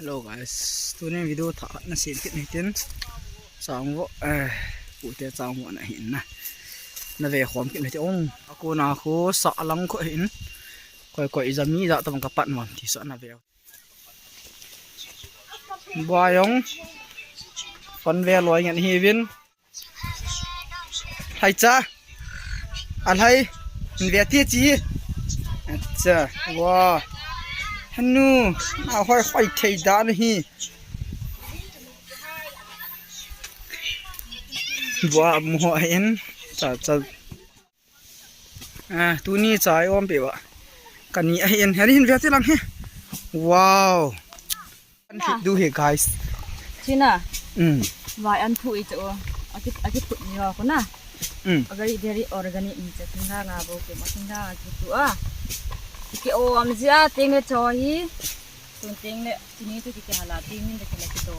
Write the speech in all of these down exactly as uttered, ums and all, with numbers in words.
Hello guys, tunin video thah na sem kit ni tin. Changvo, eh, pute changvo na hin na. Na ve khom kit ni ti ong. Ako na ko sa alang ko hin. Koi koi jami ja tam ka pat mon ti sa na ve. Bua jong. Fan ve loi ngen hi vin. Lhai cha. A lhai. Ve ti chi. Acha. Wa. Hanu. A hoi hoi thei da na hi. Bua mu ho in. Cha cha. Ah, tuni chai om pe ba. Kani a hin, hin ve ti lang hi. Wow. An thit du hi, guys. China. Mm. Vai an thu i chu. Aki, aki thu ni wa ko na. Mm. A very, very organic ni cha, thinglhang a bou ke ma, thinglhang a ki thu a. Ki o am zia teng le cho hi. Tun teng le chini tu ki ke hala, teng min de ke la ki do.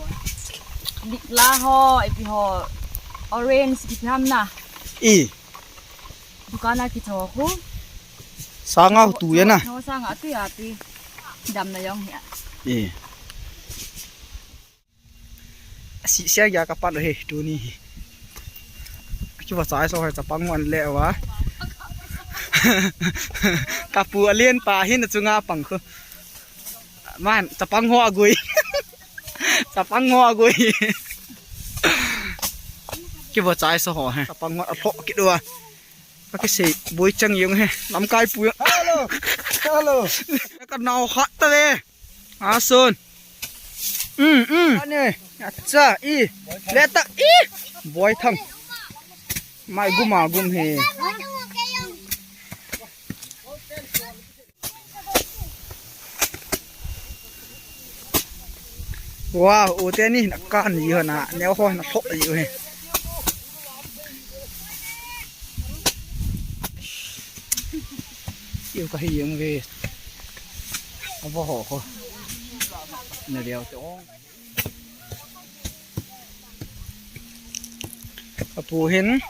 Lik la ho, ipi ho. Orange ki ham na. I. Dukan a kicho khu. Sanga tu ya na. Ho sanga tu ya ti. Dam na jong hi a. Eh. Si sia ya ka pat he tuni hi. Kiva chai so he chapang wan le wa. Ka pu a lien pa hin a chunga pang khu. Man, chapang ho a gui. Chapang ho a gui. Kiva chai so ho he. Chapang ho a lho kit wa. Ka kisei boi chang jong he. Lamkai pu jong. Hello. Hello. Ka nao khat ta ve. A son. Mm, mm. Ane. Acha, i. Leta, i. Boi thang. Mai gum a gum he. Wow, u te ni na kan ji ho na, neo ho na lho ji he. Kiu ka hi jong ve. Avo ho ho. Na leo te ong. Apu hin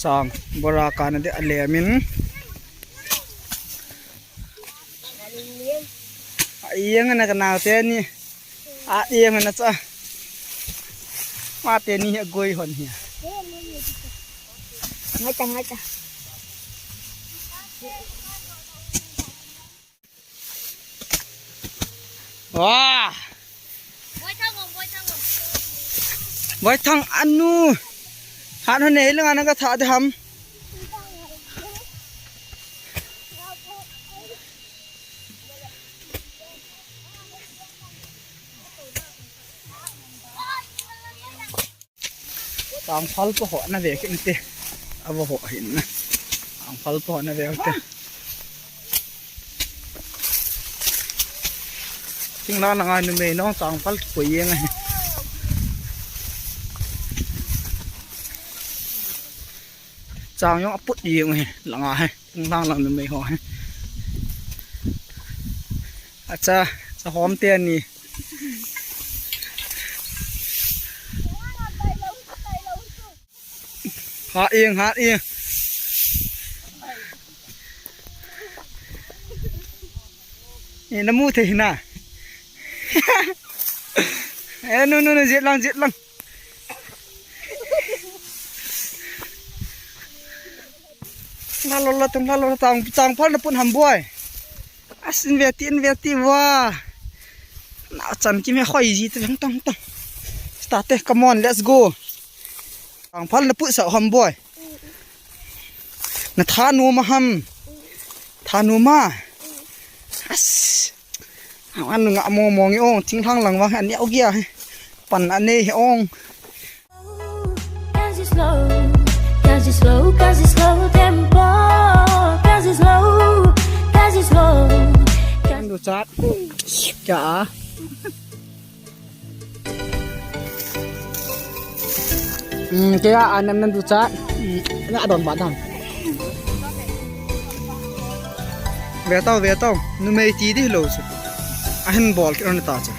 chang bora kana de alemin. A iang na ka nau te ni. A iang na cha. Ma te ni a goi hon hi. Ngai ta, ngai ta. Wah. Boi thang anu. Han hon nei lang ana ka tha de ham. Changphal po ho na ve kit te. Avo ho hin na. Changphal po ho na ve te. Thinglhang langa numei nong changphal kipui jeng ahi. Chang jong aput jeng ahi langa hi. Thinglhang lang numei ho hi. Acha, cha hom te ani. Ha ing, ha ing. Eh, na mu thei na. Eh, nu, nu, nu, jet lang, jet lang. La lo la tung la lo la tang, tang phal na pun ham boi. As in ve ti, in ve ti wa. Na chan ki me khoi ji te tang tang tang. Start te, come on, let's go. Changphal na put sa ham boi. Na tha nu ma ham. Tha nu ma. As. Ang anu nga mo mo ngi ong, thinglhang lang vang, ani au gia he. Pan ane he ong. Cause you slow, cause you slow, cause you slow tempo. Cause you slow, cause you slow. Kan du chat. Kya? Hmm, kaya anam nan du chat. Hmm, na don ba dam. Ve tau, ve tau. Numei ti di lo su. Ahin bol ki on ta cha.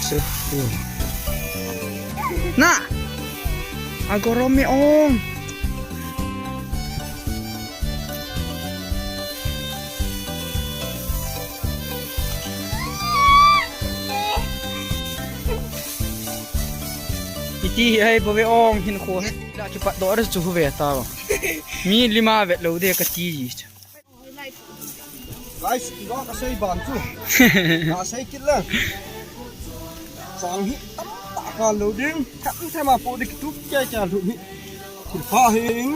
Su. Na. Agorom mi ong. Ti hi ai bou ve ong hin kho. La kipat doh chu ve ta. Mi lima vet lou de kati ji. Guys, iga kasei ban chu. Kasei kit le. Chang hi tamtah kalou ding. Them them a po ding tu kya kya lu hi. Thil pha hin.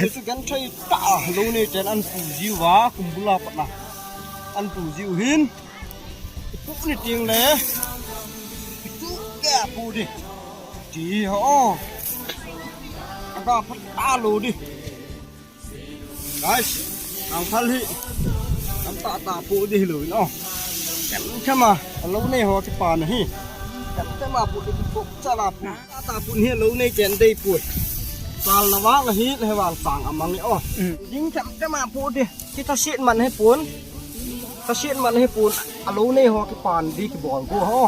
Ni chu genthei tah a lou nei ten an pu jiu va kum bula pat na. An pu jiu hin. Pu ni ting le. Tu kya pu ding. Ti ho. Aga phat ta lou ding. Guys, ang phal hi. Tamtah tah po ding hilou in o. Them them a, lou nei ho kipa na hi. Them them a po ding po cha la po. Tah tah po hi lou nei ten dei po. Sal na vang hi le vang sang a mang ni o. Mm. Ding them them a po ding. Kita sit man hi pon. Ka sit man hi pon. A lou nei ho kipan ding kibol go ho.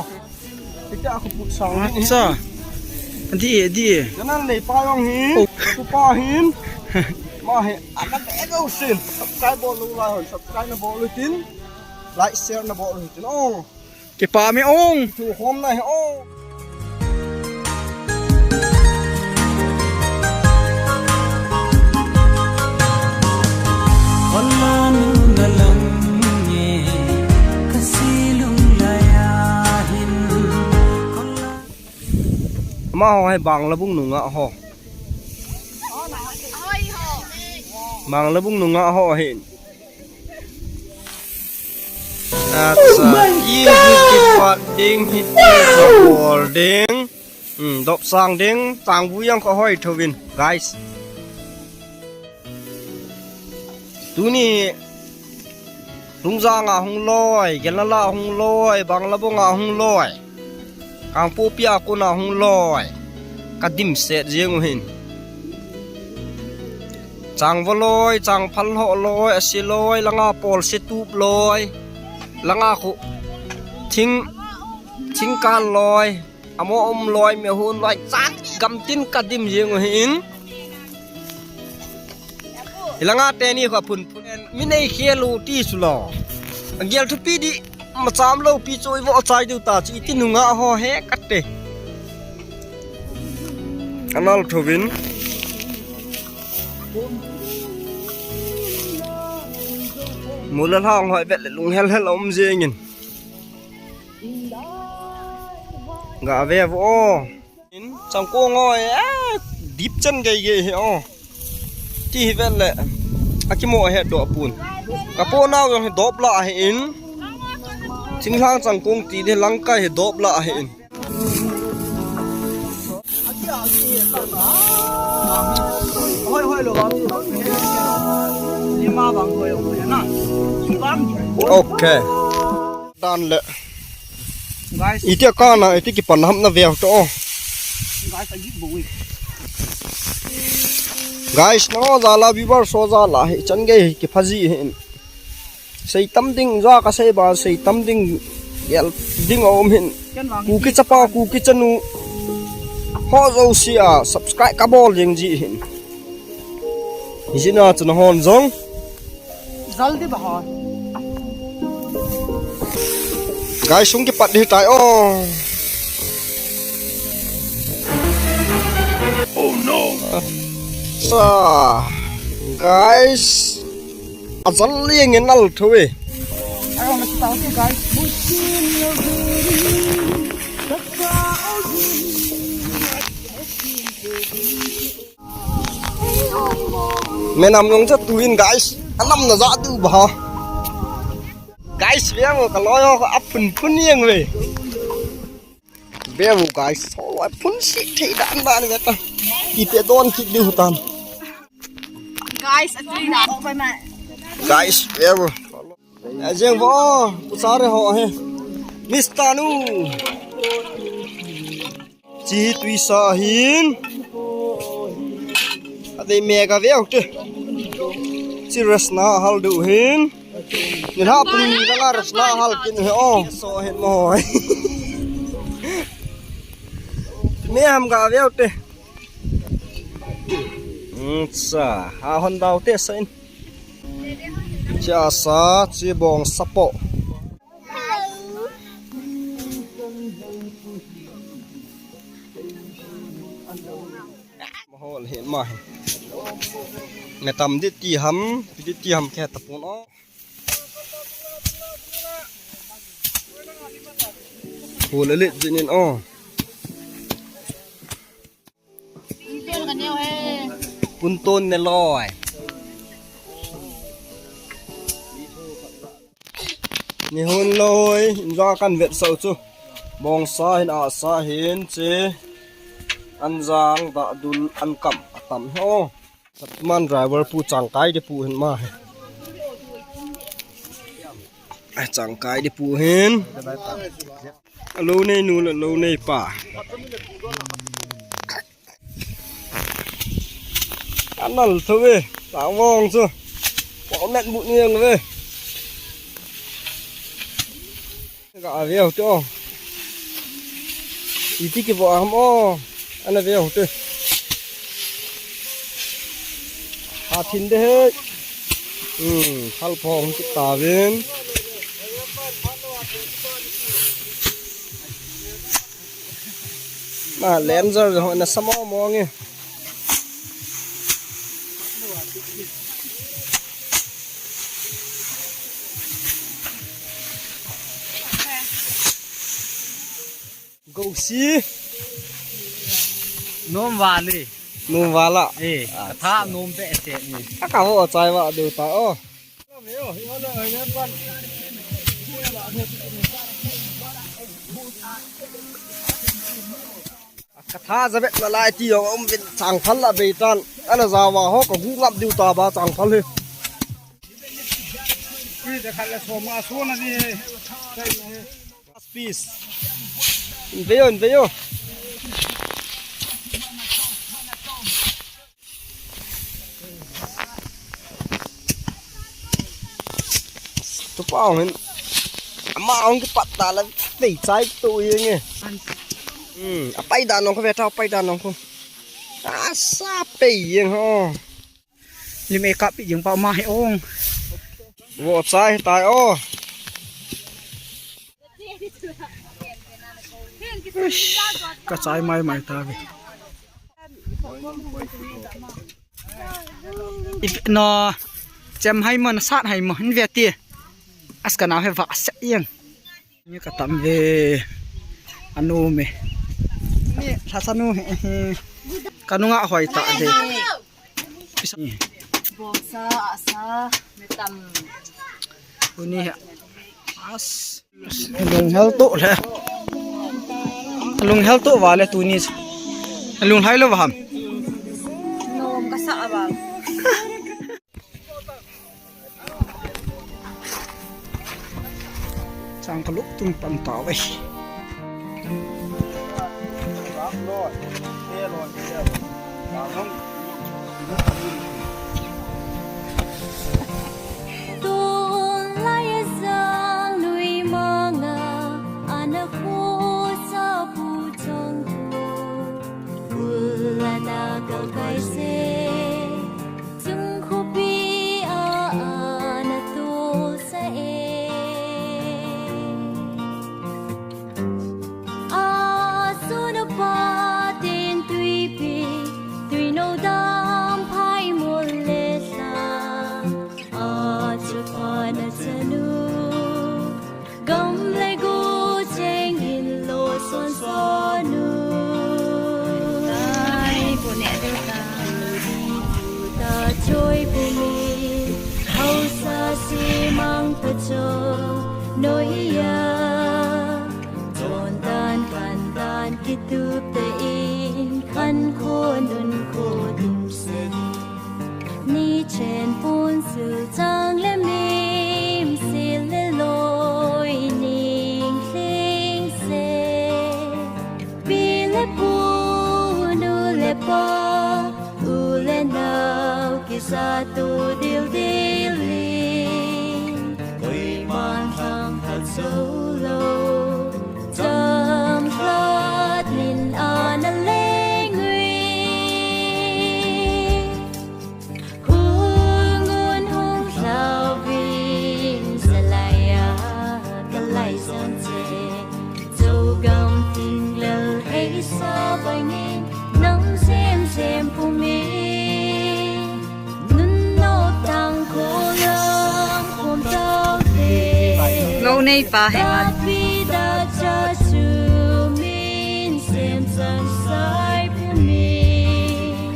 Ita aku put sang ni. Acha. Adi, adi. Jangan lei pa yong hi. Oh. Aku pa hin. Ma hi. Anak ego sin. Subscribe bol lou lai hon. Subscribe na bol lou tin. Like, share na bol lou tin. Oh. Kipa mi ong. Tu hom na hi ong. Kola nu na lang nge, kasi lung laya hin. Kola. Ama ho hai Banglabung nunga ho. Banglabung nunga ho hin. Acha, oh my God! Hi kipat ding, hi ti ka bol ding. Hmm, dop sang ding, tang bu yang ko hoi thovin, guys. Tuni, Tungjang a hung loi, Genlala hung loi, Banglabung a hung loi. Kangpokpi a kona hung loi. Ka dimset jeng u hin. Changvo loi, changphal ho loi, asi loi, langa pol se tup loi. Langa khu thing, thingkan loi. Amo um loi, me hun loi, chan gamtin ka dim jeng u hin. Hilanga teni kha phun phun. Mi nei khel u ti chu lo. Agel thupi di. Macham lou pi chu ivo chai diu ta chu iti nunga ho he kate. Anal thovin. Mula hong hoi vet le lung hel hel um jengin. Ga ve vo. In, changkong oi, eh, dip chan gei gei hi o. Ti hi vet le. Akimo he do pun. Ka po nau jong hi dop la hi in. Thinglhang changkong ti de langkai hi dop la hi in. Hoi, hoi, lo, bang. Lima bang, hoi, hoi, na. Bang. Okay. Dan le. Guys. Iti kana, iti kipan ham na veo to. Guys, agi bui. Guys, no jala viewer so jala hi chan gei hi kiphaji hin. Sei tam ding ja ka sei ba sei tam ding gel ding om hin. Kuki chapa, Kuki chanu. Ho jo sia subscribe ka bol jing ji hin. Hijina chun hon jong. Jaldi bahar. Guys, sung kipat ding tai o. Oh no. Sa, guys. Ajal liang in al thui. Ayo, na kita okay, guys. Menam nong cha tuin guys. Anam na ja tu ba. Guys, veng ka loyo ka apun pun yang ve. Veng guys, so apun si thei dan dan ve ta. Ipe don kit diu tan. Guys, atui na ko ba na. Guys, veng. Ajeng vo, pusare ho he. Mister Nu. Chi tuisa hin. Adei mega veu te. Chi resna hal du hin. Ni ha pung ni la resna hal kin he o. So hin mo. Me ham ga veu te. Cha, ha hon dau te sa in. Cha sa, chi bong sapo. Hol hin ma hi. Metam dit ti ham, pi dit ti ham khe tapun o. Hol le jinin o. Punton ne loi. Ni hun loi, inja kan vetsah u chu. Bongsa hin, ahsa hin, che. Anjang, dahdul, ankam, atam hi o. Satman driver pu changkai di pu hin ma hi. Ai, changkai di pu hin. Alo nei nu le alo nei pa. Anal thu ve, tang vong chu. Ko met bu niang ve. Ga ve ho to. Iti ki vo ham o. Ana ve ho te. Ha thin de he. Hmm, thal phong ki ta vin. Ma lenjer ho na samo mo nge. Go si. Nom vale. Nom vala. Eh, ah, tha nom pe se ni. Aka ho chai va do ta o. Ka tha ja vet na lai ti jong um vin changphal la bei tan. Ana ja va ho ka gu ngap diu ta ba changphal hi. Ui, de khat le som nga so na ni. Peace. In ve o, in ve o. Tu pa hong hin. Ama hong kipat ta la vei chai tu yeng e. Hmm, apai dan nong ko ve ta, apai dan nong ko. Asa pei yeng ho. Lim e kap pi jing pa ma he ong. Vo chai tai o. Uish, ka chai mai mai ta ve. If no, chem hai mo, na sat hai mo, hin ve ti. As ka nau he va se yeng. Ni ka tam ve. Anu me. Ni sa sa nu he he. Ka nu nga hoi ta de. Bongsa, ahsa, metam. Uni he. As. Lunghel to le. Lunghel to vale tuni. Lunghai lo vaham. Nom kasa aval. Chang ka luk tung pan ta ve. Tun lai a jang lui manga ana khu sa pu chang tu. Ula na ka kai se. Chung khopi a ana tu sa e. A sun a pa tin tui pi, tui no dam phai mol Nei pa he ma. David a cha chu min sem san sai pu min.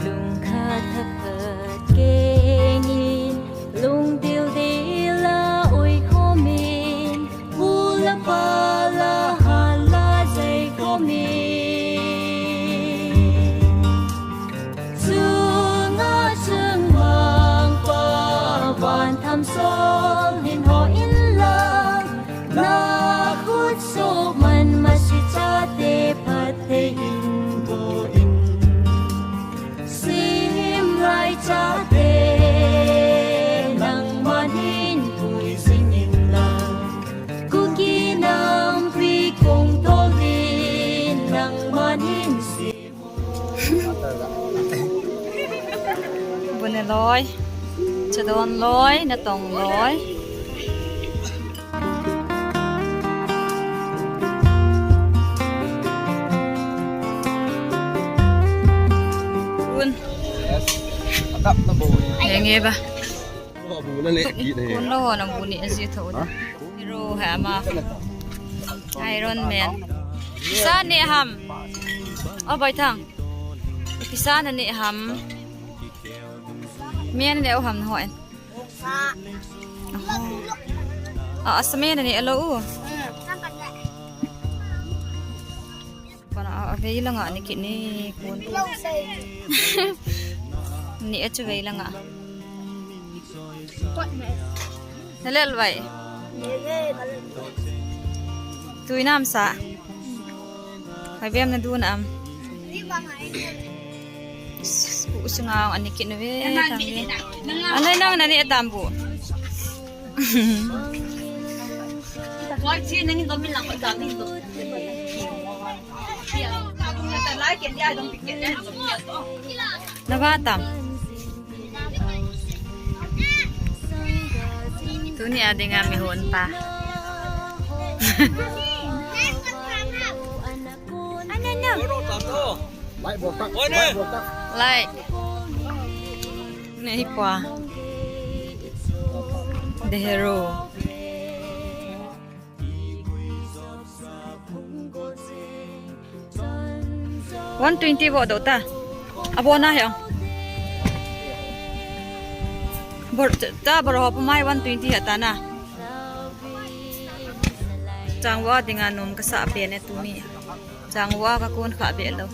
Lungkhat thakhat kengin, lungdil dil a oi khomin, pu la pa la han la jai khomin. Chunga chungmang pa van tham sol hin ho in lang, na khut suk man masi chate phat thei in bo in. Sim lai chate nangman hin pui jing in lang, Kuki nampi kong tol din nangman hin si. Bu ne loi, chadon loi, natong loi. Bun. Yes. Atap na bo. Henge ba. Kun lo ho nang bu ni aji tho da. Hero ha ma. Iron Man. Sa ne ham. O bai thang. Kisa na ne ham. Mian le o ham ho en. A, a sa mian ne lo u. Kana a, a vei langa ni kit ni kun. Ni a chu vei langa. Na lel vai. Tui nam sa. Hai vem na du nam. Ku singa ani kit na ve tam ve. Anai nang na ni tam bu. Koi chi nang ni dom min lang ko dam ni dom. Na va tam. Tuni a dinga mi hon pa. Lai. Nei pa. The hero. One twenty vo do ta. Abo na he. Bor ta bor ho mai one twenty ha ta na. Changwa dinga nom kasa pen e tuni. Changwa ka kon kha be lo.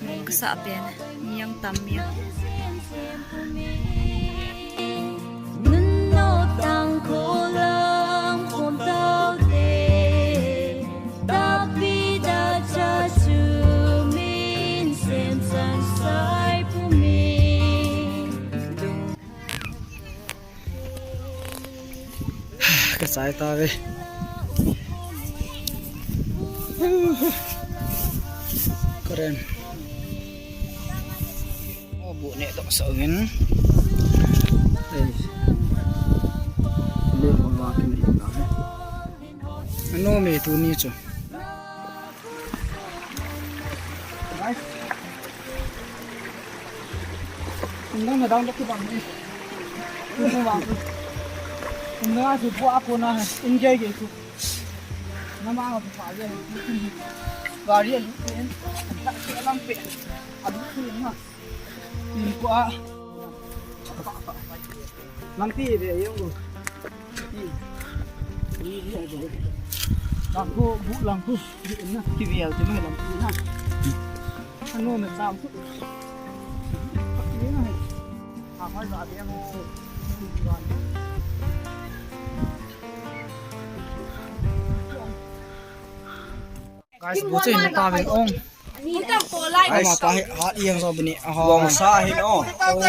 Nom kasa pen e. Yang tam yang. Ka chai ta ve. Karen. O bu ne to so vin. Ei. Le mo ma kin ni na. Ano me tuni chu. Guys. Kum dang na dang dok kibang ni. Kum dang vang. Kum dang a chu pu a kona hai. In gei gei chu. Na ma ma pa je. Gari a lu pe. Ta ke lang pe. A lu pe na. In ko a. Lang pi ve yong. Langkhu, bu langkhu, bu na, kivel ti mai langkhu na. Ano na langkhu. A hoi ba de mo. Guys, bu chen pa ve ong. Ama pa hi hat yang so bini. Aha. Bong sa hi no.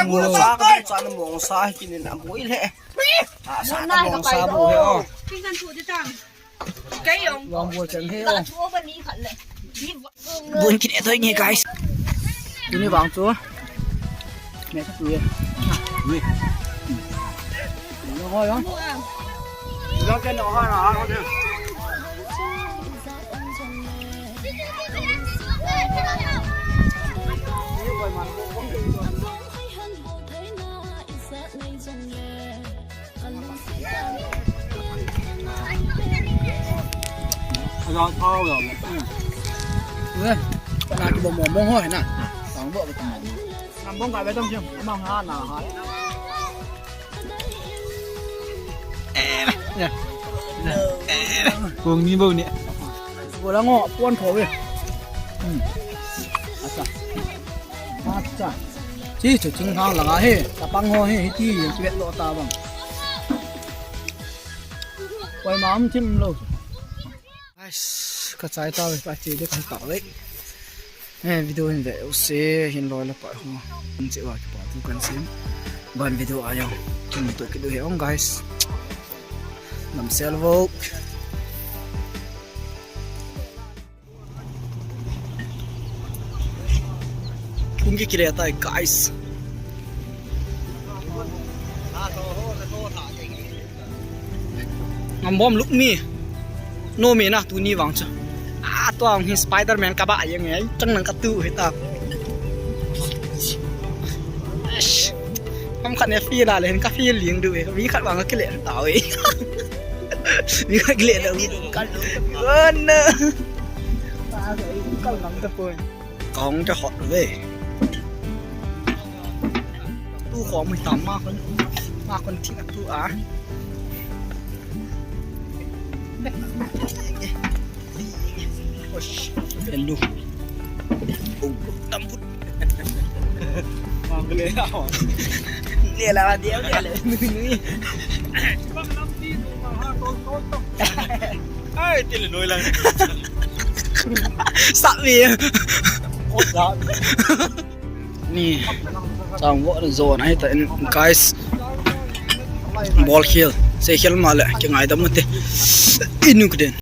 Bong sa ka bong sa na bong sa hi kinin a boi le. A sa na bong sa bu he o. Bong bu chen he o. Bun kin e thoi nge guys. Ini bang chu. Mẹ ka tui. Ui. Lo ho yo. Lo ke no ha na ha ho de. Ra thau ra. Ui, kana kibom bom bom ho na. Sang bo ka. Nam bom ka be tong jim. Amang ha na ha. Kong ni bo ni. Bo la ngo pon tho ve. Hmm. Acha. Acha. Chi chu ching hang langa he. Tapang ho he, hiti kivet lo ta bang. Koima um thim lo. Guys, ka chai ta ve, ka che de kan ta ve. Eh, video hin ve u se, hin loi la pa ho. Hin che wa ki pa tu kan sim. Ban video a jong. Kin to ki do he ong, guys. Nam sel vok. Kum ki kile tai, guys. Ngam bom luk mi. No mi na tuni vang chu. A, tua hi Spider-Man ka ba yang ai. Chang nang ka tu hi ta. Eish. Kam khat ne feel a le, ka feel ling du e. Mi khat vang ka kile ta e. Mi khat kile da u. Ka lu. Oh no. Ka lu. Ka lu ta poi. Kong te hot ve. Tu khom tam ma kon. Ma kon thi tu a. Osh, hello. Oh, tam put. Le la dia le le. Ai, tile noi lang. Sa mi. Ni. Chang vo zone ai ta in, guys. Ball khel. Se khel ma le. Ki ngai da mate. Inu kden.